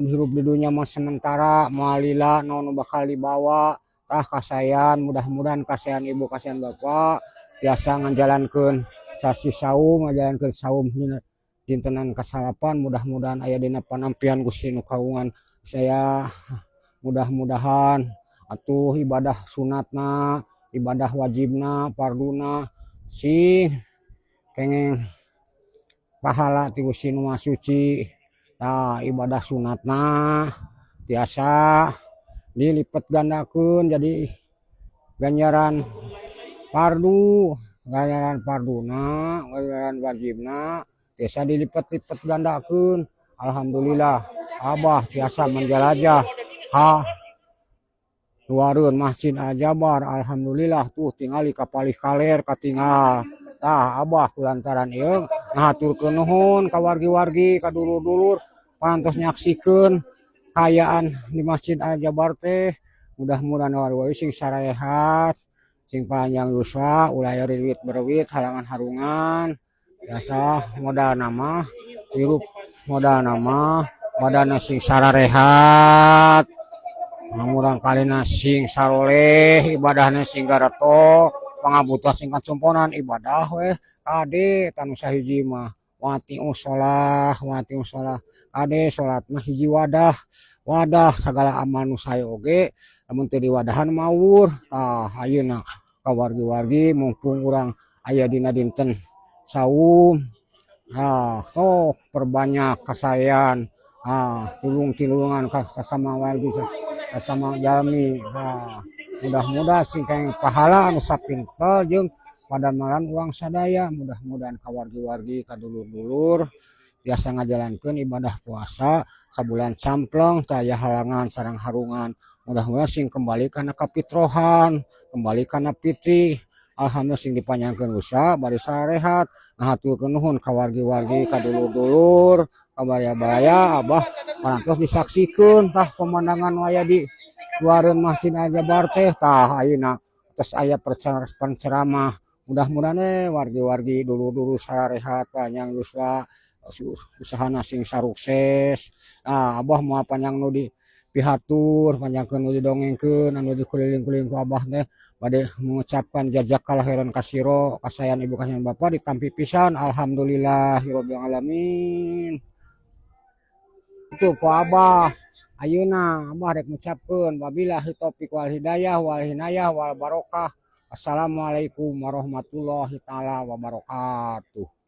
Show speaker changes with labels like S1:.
S1: Hirup di dunya mah sementara, moal lila naon nu bakal dibawa. Tah, kasaean, mudah-mudahan kasaean ibu, kasaean bapak biasa ngajalankeun sasi saum, ngajalankeun saum dina dintenan kasalapan, mudah-mudahan aya dina panampian Gusti nu kagungan. Saya mudah-mudahan atuh ibadah sunatna, ibadah wajibna, farduna sing kenging pahala ti Gusti Nu Maha Suci. Tah, ibadah sunatna tiasa dilipet gandakeun jadi ganjaran fardu, ganjaran farduna, ganjaran wajibna tiasa dilipet-lipet gandakeun. Alhamdulillah Abah tiasa menjelajah ha luareun Masjid Al-Jabar. Alhamdulillah, tuh tingali ka palih kaler katinggal. Tah, Abah kulantaran ieu ngahaturkeun nuhun ka wargi-wargi, ka dulur-dulur parantos nyaksikeun kaayaan di Masjid Al-Jabar teh. Mudah-mudahan wargi sing sarehat, sing panjang yuswa, ulah aya riwit berwit, halangan harungan. Biasa modalna mah hirup, modalna mah badanna sing sararehat, murang kalina sing saroleh, ibadahna sing gareto, pangabutuhan sing kacumponan. Ibadah weh kade tanu sahiji mah wati'us sholah, wati'us sholah. Kade salat mah hiji wadah, wadah sagala amal nu sae oge lamun teu diwadahan mawur. Tah, ayeuna ka wargi-wargi, mumpung urang aya dina dinten saum, ah sok perbanyak kasaean, ah tulung tilulungan ka sasama wargi, sasama jalmi. Nah, mudah-mudahan sing kenging pahala anu sapintel jeung padamalan urang sadaya. Mudah-mudahan ka wargi-wargi, ka dulur-dulur biasa ngajalankeun ibadah puasa sabulan sampleng teu aya halangan sareng harungan, mudah-mudahan sing kembali kana kafitrohan, kembali kana fitri. Alhamdulillah, sing dipanjangkeun usia bari sarehat. Ngahaturkeun nuhun ka wargi-wargi, ka dulur-dulur, ka baraya-baraya. Abah parantos disaksikeun tah pemandangan nu aya di luareun Masjid Al-Jabar teh. Tah, ayeuna tos aya penceramah. Mudah-mudahan wargi-wargi, dulur-dulur sarehat, panjang yuswa, usahana sing sarukses. Nah, Abah moal panjang nu di pihatur, panjangkeun nu didongengkeun, anu dikuliling-kuliling ku Abah teh. Bade mengucapkan jazakallah khairan kasiro, kasaean ibu, kasaean bapak ditampi pisan. Alhamdulillahirabbil alamin. Itu ku Abah ayeuna Abah rek ngucapkeun wabillahi taufik wal hidayah wal inayah wal barokah. Assalamualaikum warahmatullahi taala wabarakatuh.